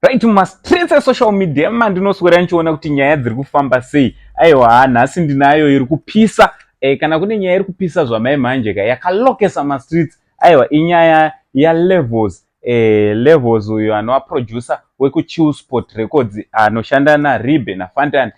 Right, mumastreets esocial media mandinoswera ndichiona kuti nyaya dziri kufamba sei. Aiwa, nhasi ndinayo iri kupisa. Kana kune nyaya iri kupisa zvamai manje ka, yakalokesa mastreets, aiwa, inyaya yaLevels. Levels uyu anova producer wekuChillspot Records, anoshanda naRibe naFantan,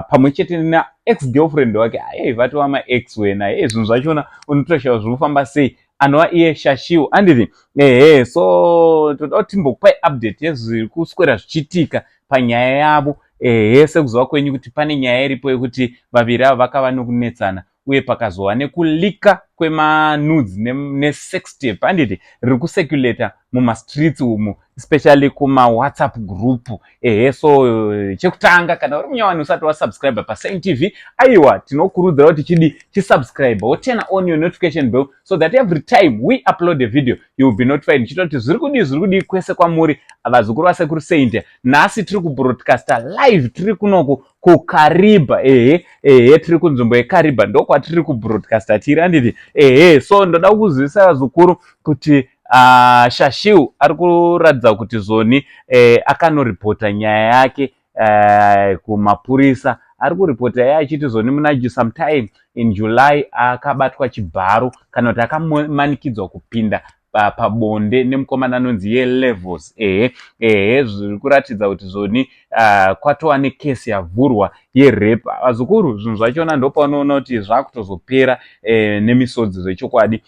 pamwe chete naex girlfriend wake. Aiva vatova maex wena. Zvinhu zvachona unotoshaya zviri kufamba sei. Anova iye Shashl, anditi? Ehe, so toda kuti timbokupai update yezviri kuswera zvichiitika panyaya yavo. Ehe, sekuziva kwenyu kuti pane nyaya iripo yekuti vaviri ava vakava nokunetsana, uye pakazova nekuleaka kwemanudes nesex tape, handiti, riri kucirculata mumastreets umu, especially kumawhatsapp group. Ehe, so chekutanga, kana uri munyawani usati wasubscribe paSaint TV, aiwa, tinokurudzira kuti chidi chisubscribe, woturn on your notification bell so that every time we upload a video you will be notified. Ndichita kuti zviri kudii, zviri kudii kwese kwamuri, vazukuru vasekuru Saint. Nhasi tiri kubroadcasta live, tiri kunoku kuKariba. Ehe, tiri kunzvimbo yeKariba, ndokwatiri kubroadcasta tiri, handiti? Ehe, so ndoda kuzivisa vazukuru kuti Shashl ari kuratidza kuti zvoni akanoripota nyaya yake kumapurisa. Ari kuripota iye achiti zvoni muna sometime in July akabatwa chibharo, kana kuti akamanikidzwa kupinda pabonde nemukomana anonzi yeLevels. Ehe, zviri kuratidza kuti zvoni kwatova nekesi yavhurwa yerape. Vazukuru, zvinhu zvachona ndopaunoona kuti zvakutozopera nemisodzi zvechokwadi.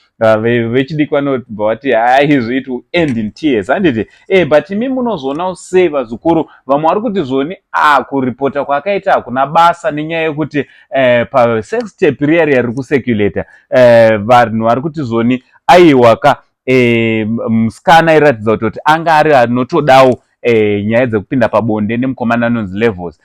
Vechidiki vanobva vati hai, it will end in tears, handiti? But imi munozoonawo sei, vazukuru? Vamwe vari kuti zvoni kuripota kwaakaita hakuna basa nenyaya yekuti pasex tape riya riya riri kucirculata, vanhu vari kuti zvoni aiwaka, musikana airatidza kutoti anga ari anotodawo nyaya dzekupinda pabonde nemukomana anonzi Levels.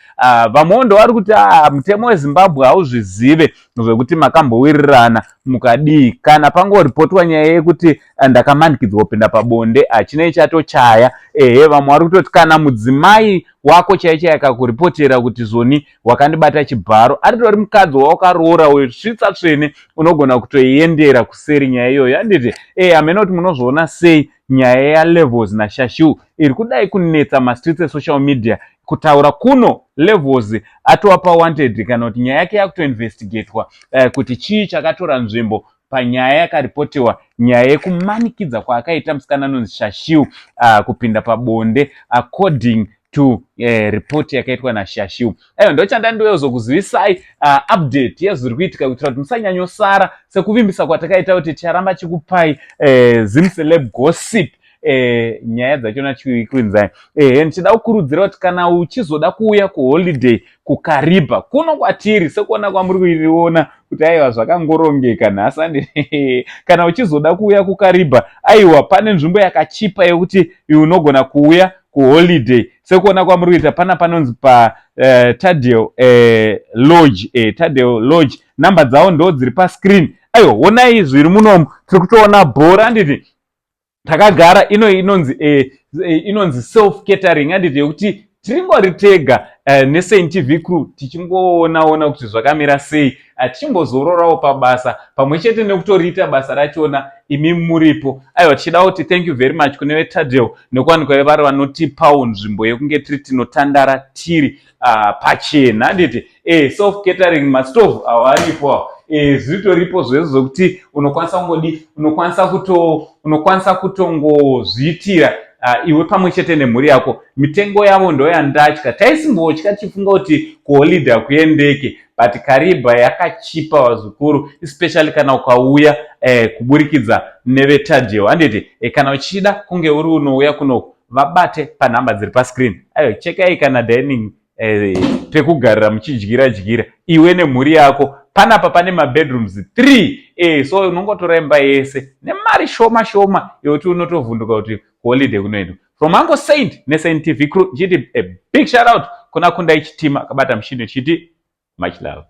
Vamwewo ndo vari kuti mutemo weZimbabwe hauzvizive zvekuti makambowirirana mukadii. Kana pangoripotwa nyaya yekuti ndakamanikidzwa kupinda pabonde, hachinei chatochaya. Ehe, vamwe vari kutoti kana mudzimai wako chai chai akakuripotera kuti zvoni wakandibata chibharo, aritori mukadzi wawakaroora uyo, svitsa tsvene, unogona kutoiendera kuseri nyaya iyoyo, handiti? Hamena kuti munozviona sei nyaya yaLevels naShashl iri kudai kunetsa mastreets esocial media. Kutaura kuno Levels atova pawanted, kana kuti nyaya yake yakutoinvestigatwa kuti chii chakatora nzvimbo panyaya yakaripotiwa, nyaya yekumanikidza kwaakaita musikana anonzi Shashl kupinda pabonde, according to report yakaitwa naShashl. Aiwa, ndochanda ndoyozokuzivisai update yezviri kuitika kuitira kuti musanyanyosara, sekuvimbisa kwatakaita kuti ticharamba chikupai Zimceleb gossip, nyaya dzachona chikuinzai. Ndichida kukurudzira kuti kana uchizoda kuuya kuholiday kuKariba kuno kwatiri, sekuona kwamuri kuiona kuti aiwa, zvakangorongeka nhasi andi, kana uchizoda kuuya kuKariba, aiwa, pane nzvimbo yakachipa yekuti unogona kuuya kuholiday. Sekuona kwamuri kuita pana panonzi pa Tadel Lodge. Tadel Lodge, namba dzavo ndo dziri pascreen. Aiwa, onai zviri munomu, tiri kutoona bhora, handiti? Takagara ino inonzi self catering, handiti, yekuti tiringori tega neSaint TV crew, tichingoonaona kuti zvakamira sei, tichimbozororawo pabasa pamwe chete nekutoriita basa rachona imi muripo. Aiwa, tichida kuti thank you very much kune veTadel nekuwanikwa vari vanotipawo nzvimbo yekunge tiri tinotandara tiri pachena, handiti? Self catering, mastove awaripo, zvitoripo zvese zvokuti unokwanisa kungodi unokwanisa kutongozviitira iwe pamwe chete nemhuri yako. Mitengo yavo ndo yandatya. Taisimbotya tichifunga kuti kuholiday hakuendeke, but Kariba yakachipa, vazukuru, especially kana ukauya kuburikidza neveTadel, handiti? Kana uchida kunge uri unouya kunoku, vabate panhamba dziri pascreen. Aiwa, chekai kana dining, pekugarira muchidyira dyira iwe nemhuri yako. Panapa pane mabedrooms 3. So unongotora imba yese nemari shoma shoma yekuti unotovhunduka kuti kuholiday kunoendwa. From Uncle Saint neSaint TV crew, ndichiti a big shout out kuna Kundai Chitima akabata mushini, chiti much love.